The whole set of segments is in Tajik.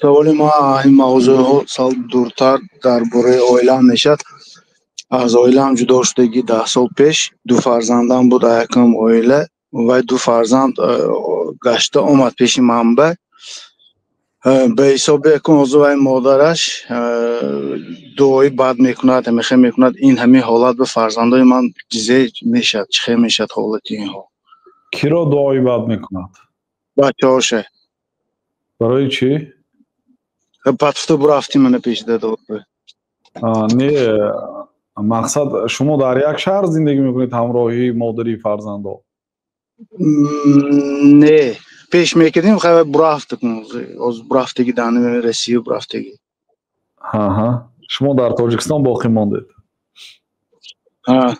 Саволи ма ин мавзӯъҳо сал дуртар дар бораи оилаам мешавад. Аз оилаам ҷудо шудагӣ 10 сол пеш, ду фарзандам буд якум оила. Вай ду фарзанд гашта омад пеши манба. Ба ҳисоби якум ҳозир вай модараш дуои бад мекунад, ҳамихе мекунад. Ин ҳамин ҳолат ба фарзандои ман чизе мешавад, чӣ хел мешавад ҳолати инҳо? Киро дуои бад мекунад? Бачаҳоша. Барои чӣ? Патфта бурафтим мана пеши дадо. Не, мақсад, шумо дар як шаҳр зиндагӣ мекунед ҳамроҳи модари фарзандо? Не, пеш мекардем, хай бурафт, ҳозир бурафтагӣ, дар Россия бурафтагӣ. Ҳаҳа, шумо дар Тоҷикистон боқӣ мондед? Ҳа.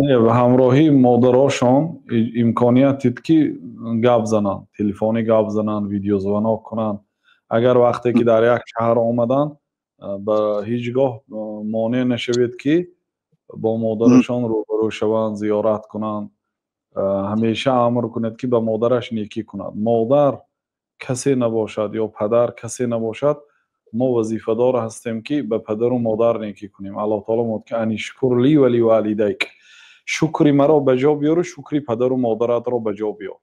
Не, ҳамроҳи модарошон имконият дид, ки гап зананд, телефонӣ гап зананд, видеозвонок кунанд. Агар вақте ки дар як шаҳр омаданд, ба ҳеҷ гоҳ монеъ нашавед, ки бо модарашон рӯбарӯ шаванд, зиёрат кунанд. Ҳамеша амр кунед, ки ба модараш некӣ кунад. Модар касе набошад ё падар касе набошад, мо вазифадор ҳастем, ки ба падару модар некӣ кунем. Аллоҳ таоло мегӯяд, ки أن اشكر لي ولوالديك, шукри маро ба ҷо биёру шукри падару модаратро ба ҷо биёр.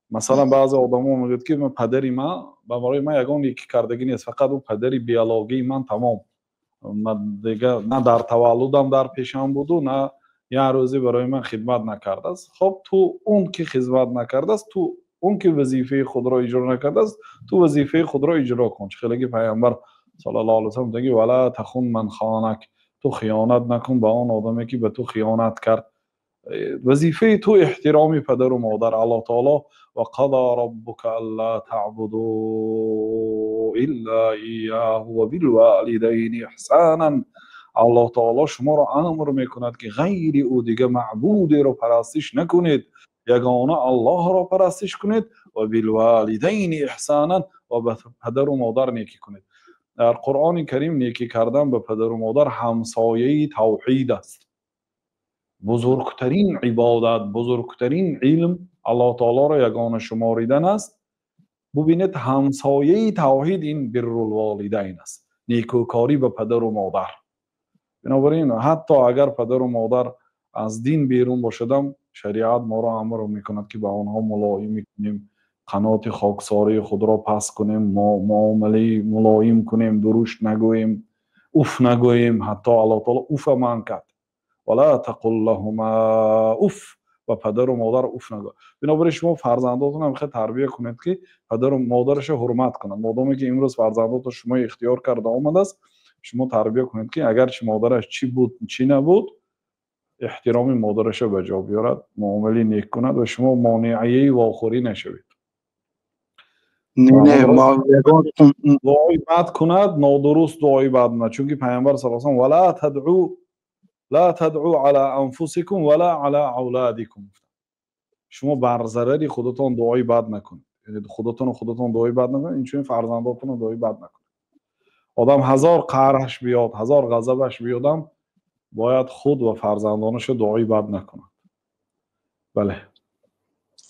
Масалан, баъзе одамо мегӯяд, ки падари ман ба барои ман ягон некӣ кардагӣ нест, фақат ӯ падари биологии ман, тамом, дигар на дар таваллудам дар пешам буду, на як рӯзе барои ман хидмат накардааст. Хоб, ту он ки хизмат накардааст, ту он ки вазифаи худро иҷро накардааст, ту вазифаи худро иҷро кун. Чӣ хеле ки Пайғамбар صلى الله عليه وسلم мегӯяд: ولا تخن من خانك, ту хиёнат накун ба он одаме, ки ба ту хиёнат кард. Вазифаи ту эҳтироми падару модар. Аллоҳ таоло: وقضى ربك ألا تعبدوا إلا إياه وبالوالدين إحسانا. Аллоҳ таоло шуморо амр мекунад, ки ғайри ӯ дига маъбудеро парастиш накунед, ягона Аллоҳро парастиш кунед, وبالوالدين إحسانا, ва ба падару модар некӣ кунед. Дар Қуръони Карим некӣ кардан ба падару модар ҳамсояи тавҳид аст. Бузургтарин ибодат, бузургтарин илм Аллоҳ таолоро ягона шуморидан аст. Бубинед, ҳамсояи тавҳид ин بر الوالدين аст, некӯкорӣ ба падару модар. Бинобар ин, ҳатто агар падару модар аз дин берун бошадам, шариат моро амр мекунад, ки ба онҳо мулоимӣ кунем, қаноти хоксории худро паст кунем, муомилаи мулоим кунем, дурушт нагӯем, уф нагӯем. Ҳатто Аллоҳ таоло уфа манъ кард: ولا تقل لهما أف, ба падару модар уф нагӯ. Бинобар ин, шумо фарзандотон ҳам хел тарбия кунед, ки падару модараша ҳурмат кунанд. Модоме ки имрӯз фарзандотон шумо ихтиёр карда омадааст, шумо тарбия кунед, ки агарчи модараш чӣ буд, чӣ набуд, эҳтироми модараша ба ҷо биёрад, муомилаи нек кунад ва шумо монеаи вохӯрӣ нашавед. Не, дуои бад кунад, нодуруст дуои бад кунад, чунки Пайғамбар صلى الله ولا تدعوا لا تدعوا على أنفسكم ولا على أولادكم. Шумо бар зарари худатон дуои бад накунед, яъне худатону худатон дуои бад накунед, инчунин фарзандотону дуои бад накунед. Одам ҳазор қаҳраш биёд, ҳазор ғазабаш биёдам, бояд худ ва фарзандонашо дуои бад накунад. Бале.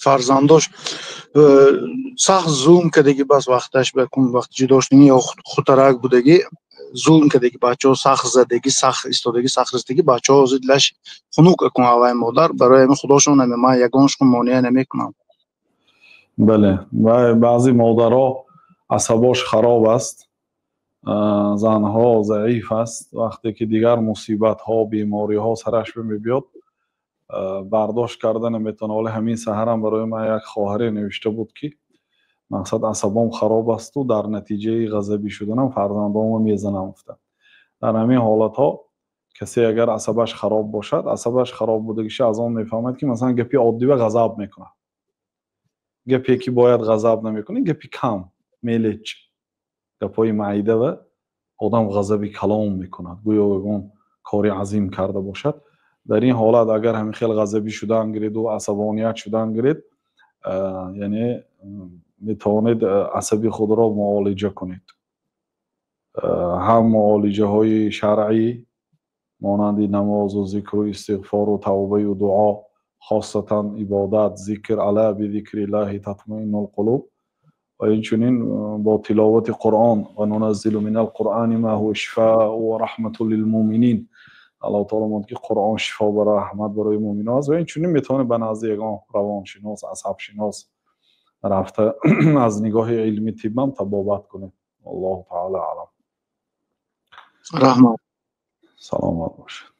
Фарзандош сахт зулм кардагӣ, бас вақташ ба кун вақт ҷудо шудагӣ ё хутарак будагӣ, зулм кардагӣ, бачаҳо сахт задагӣ, сахт истодагӣ, сахт расидагӣ. Бачаҳо ҳозир дилаш хунук акун аввай модар. Барои ҳамин худошон наме, ман ягонашон монеа намекунам. Бале, баъзе модаро асабош хароб аст, занҳо заиф аст. Вақте ки дигар мусибатҳо, бемориҳо сараш мебиёд, бардошт карда наметавонад. Вале ҳамин саҳарам барои ман як хоҳаре навишта буд, ки мақсад, асабом хароб асту дар натиҷаи ғазабӣ шуданам фарзандонро мезанам, гуфтам. Дар ҳамин ҳолатҳо касе агар асабаш хароб бошад, асабаш хароб будагиша аз он мефаҳмад, ки масалан гапи оддива ғазаб мекунад, гапе ки бояд ғазаб намекунад, гапи кам, мелочь, гапҳои майдава одам ғазаби калом мекунад, гӯё ягон кори азим карда бошад. Дар ин ҳолат агар ҳамин хел ғазабӣ шудан гиред асабоният шудан гиред, яъне метавонед асаби худро муолиҷа кунед. Ҳам муолиҷаҳои шаръӣ, монанди намозу зикру истиғфору тавбаю дуо, хосатан ибодат, зикр: ألا بذكر الله تطمئن القلوب. Ва инчунин бо тиловати Қуръон: "Ва нуназзилу минал Қуръани ма ҳува шифоу ва раҳматун лилмуъминин". Аллоҳ таоло мегӯяд, ки Қуръон шифо ва раҳмат барои муъминон аст. Ва инчунин метавонед ба назди ягон равоншинос, асабшинос рафта, аз нигоҳи илми тиббам табобат кунед. Аллоҳу таъала аълам. Раҳмат. Саломат бошед.